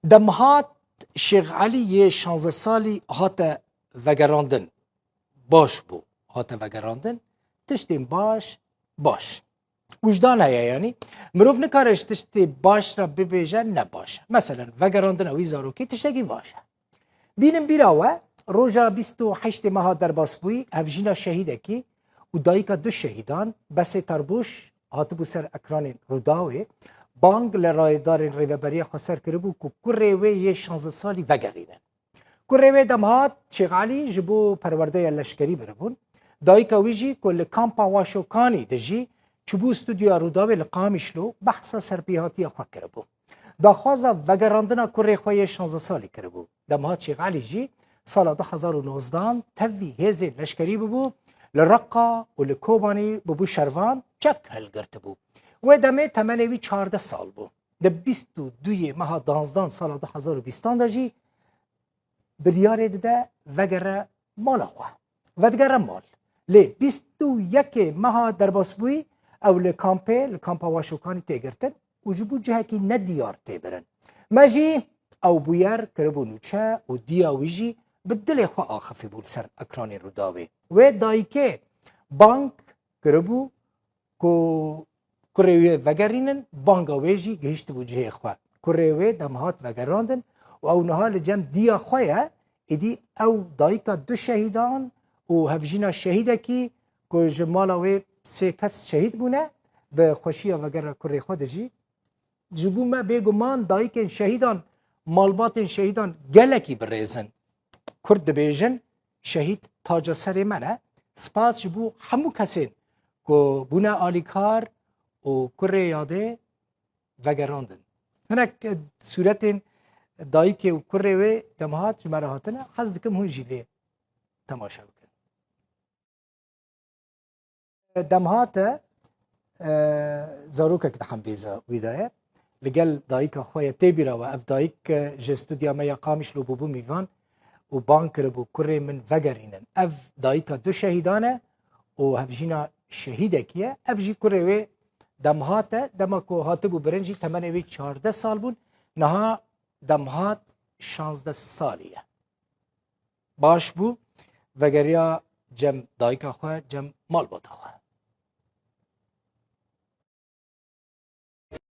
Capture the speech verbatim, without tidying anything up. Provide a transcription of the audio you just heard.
Demhat Şêx Elî yê şanzdeh salî hate vegerandin. Baş bû, hate vegerandin. Tiştên baş, baş. Wijdan heye yanî. Mirov nikare ji tiştê baş re bibêje ne baş e. Meselen, vegerandina wî zarokî tiştekî baş e. Bînin bîra we, roja bîst û heştê meha derbasbûyî, hevjîna şehîdekî û dayika du şehîdan, Besê Tarbuş, hatibû ser ekranên Rûdawê, bang li rayedarên Rêveberiya Xweser kiribû ku kurê wê yê şanzdeh salî vegerînin. Kurê wê Demhat Şêx Elî ji bo perwerdeya leşkerî biribûn. Dayika wî jî ku li kampa Waşokanî dijî, çûbû stûdyoya Rûdawê li Qamişlo, behsa serpêhatiya xwe kiribû. Daxwaza vegerandina kurê xwe yê şanzdeh salî kiribû. Demhat Şêx Elî jî sala du hezar û nozdehan tevî hêzên leşkerî bûbû, li Reqa û li Kobanî bûbû şervan, çek hilgirtibû. Wê demê temenê wî çardeh sal bû. Di bîst û duyê meha danzdan sala du hezar û bîstan de jî biryarê dide vegere mala xwe. Vedigere mal. Lê bîst û yekê meha derbasbûyî ew li kampê, li kampa Waşokanî tê girtin û ji bo cihekî nediyar tê birin. Me jî ew bûyer kiribû nûçe û diya wî jî bi dilê xwe axifîbû li ser ekranên Rûdawê. Wê dayikê bang kiribû ku kurê wê vegerînin, banga wê jî gihiştibû cihê xwe. Kurê wê Demhat vegerandin û ew niha li cem diya xwe ye. Êdî ew dayika du şehîdan û hevjîna şehîdekî ku ji mala wê sê kes şehîd bûne, bi xweşiya vegera kurê xwe dijî. Ji bo me bêguman dayikên şehîdan, malbatên şehîdan gelekî birêz in. Kurd dibêjin, şehîd taca serê me ne. Spas ji bo hemû kesên ku bûne alîkar û kurê yadê vegerandin. Hinek, e, sûretên dayikê û kurê wê Demhat ji me re hatine. Hez dikim hûn jî lê temaşe bikin. Demhat e, e, zarokek di hembêza wî de ye. Li gel dayika xwe ye. Tê bîra we, ev dayik, e, ji stûdya me ya Qamişlo bûbû mîvan û bang kiribû, kurê min vegerînin. Ev dayika du şehîdan e û hevjîna şehîdekî ye. Ev jî kurê wê Demhat e. Dema ku hatibû birin jî temenê wê çardeh sal bûn. Niha Demhat şanzdeh salî ye. Baş bû, vegeriya cem dayika xwe, cem malbata xwe.